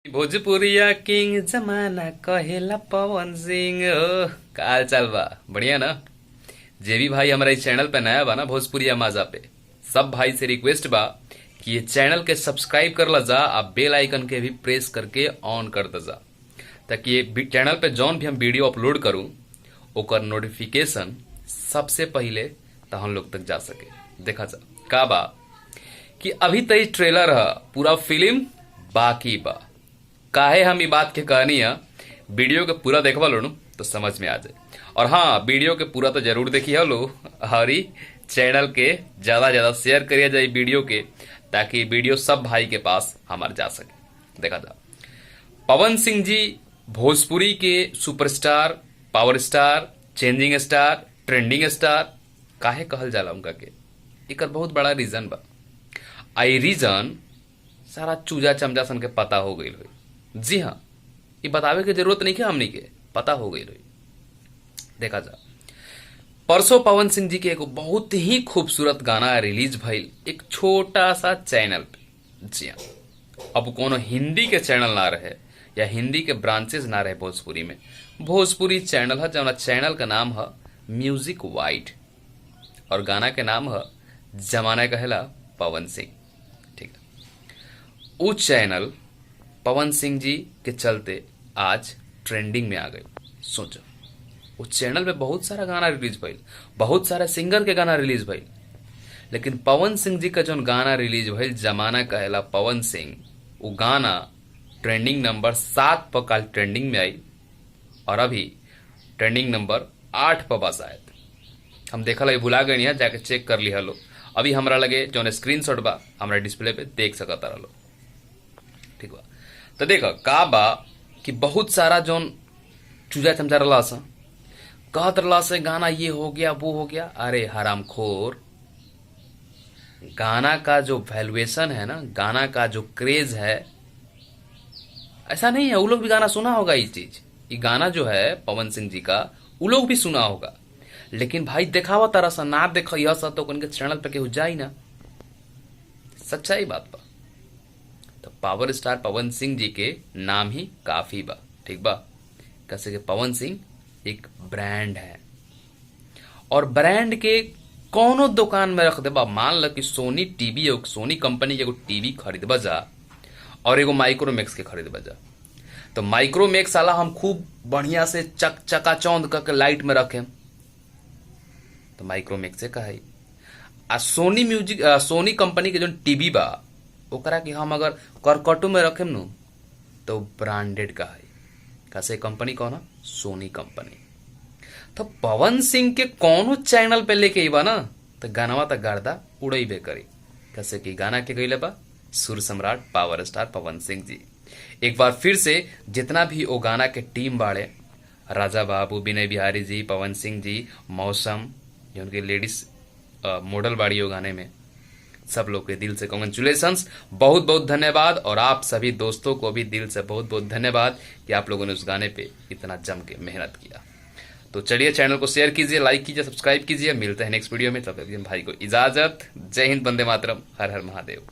भोजपुरिया किंग जमाना कहेला पवन सिंह हो। का हाल चाल बा? बढ़िया ना? जे भी भाई हमारा इस चैनल पे नया बा ना, भोजपुरिया माजा पे, सब भाई से रिक्वेस्ट बा कि ये चैनल के सब्सक्राइब कर ला जा आ बेल आइकन के भी प्रेस करके ऑन कर द जा, ताकि ये चैनल पे जौन भी हम वीडियो अपलोड करूं, ओकर नोटिफिकेशन सबसे पहले तहन लोग तक जा सके। देखा जा का बा कि अभी तक ट्रेलर है, पूरा फिल्म बाकी बा। काहे हम ई बात के कहनी है, वीडियो के पूरा देखवा लो तो समझ में आ जाए। और हाँ, वीडियो के पूरा तो जरूर देखी लो और चैनल के ज्यादा ज्यादा शेयर करिए जाए वीडियो के, ताकि वीडियो सब भाई के पास हमार जा सके। देखा जा, पवन सिंह जी भोजपुरी के superstar, power star, changing star, trending star काहे कहल जाला उनका के? एकर बहुत बड़ा रीजन बा। आई रीजन सारा चूजा चमचा सन के पता हो गई हुई। जी हाँ, ये बतावे के जरूरत नहीं है, हमनी के पता हो गई हुई। देखा जा, परसों पवन सिंह जी के एक बहुत ही खूबसूरत गाना रिलीज भइल एक छोटा सा चैनल पे। जी हाँ, अब कोनो हिंदी के चैनल ना रहे या हिंदी के ब्रांचेज ना रहे भोजपुरी में, भोजपुरी चैनल है, जौना चैनल का नाम है म्यूजिक वाइट और गाना के नाम है जमाना कहेला पवन सिंह। ठीक है, वो चैनल पवन सिंह जी के चलते आज ट्रेंडिंग में आ गई। सोचो, वो चैनल पे बहुत सारा गाना रिलीज भइल, बहुत सारा सिंगर के गाना रिलीज भइल, लेकिन पवन सिंह जी का जो गाना रिलीज भइल जमाना कहेला पवन सिंह, वो गाना ट्रेंडिंग नंबर 7 पर कल ट्रेंडिंग में आई और अभी ट्रेंडिंग नंबर 8 पर बस आए। हम देखल अभी भुला गए, जाके चेक कर ली हलो। अभी हमरा लगे जौन स्क्रीनशॉट बा, हमरा डिस्प्ले पे देख सकता रहो। ठीक बा, तो देख का बा कि बहुत सारा जौन चूजा चमचा रहा सा, कहत रहा से गाना ये हो गया, वो हो गया। अरे हरामखोर, गाना का जो वैल्यूएशन है ना, गाना का जो क्रेज है, ऐसा नहीं है। वो लोग भी गाना सुना होगा, ये चीज, ये गाना जो है पवन सिंह जी का, वो लोग भी सुना होगा, लेकिन भाई देखावा तारा सा ना देख सा तो उनके चैनल पे केहू जाई ना। सच्चाई बात बा। तो पावर स्टार पवन सिंह जी के नाम ही काफी बा। ठीक बा, कैसे कि पवन सिंह एक ब्रांड है और ब्रांड के कोनो दुकान में रख देबा, मान ल कि सोनी टीवी, सोनी कंपनी के एगो टीवी खरीदबा जा और एगो माइक्रोमैक्स के खरीदबा जा, तो माइक्रोमैक्स वाला हम खूब बढ़िया से चक चकाचौंध करके लाइट में रखे तो माइक्रोमैक्स से कहाई। आ सोनी म्यूजिक, सोनी कंपनी के जो टीवी बा, ओकरा के हम अगर करकटो में रखेम नु तो ब्रांडेड कहाई। कैसे कंपनी कौन है? Sony company. तो पवन सिंह के कोनो चैनल पे लेके अबा ना तो गानवा तो गर्दा उड़ेबे करी। कैसे कि गाना के गईले बा सुर सम्राट पावर स्टार पवन सिंह जी। एक बार फिर से जितना भी ओ गाना के टीम बाड़े, राजा बाबू, विनय बिहारी जी, पवन सिंह जी, मौसम जो उनके लेडीज मॉडल बाड़ी ओ गाने में, सब लोग के दिल से कॉन्ग्रेचुलेशंस, बहुत बहुत धन्यवाद। और आप सभी दोस्तों को भी दिल से बहुत बहुत धन्यवाद कि आप लोगों ने उस गाने पे इतना जम के मेहनत किया। तो चलिए, चैनल को शेयर कीजिए, लाइक कीजिए, सब्सक्राइब कीजिए। मिलते हैं नेक्स्ट वीडियो में, तब तक भाई को इजाजत। जय हिंद, वंदे मातरम, हर हर महादेव।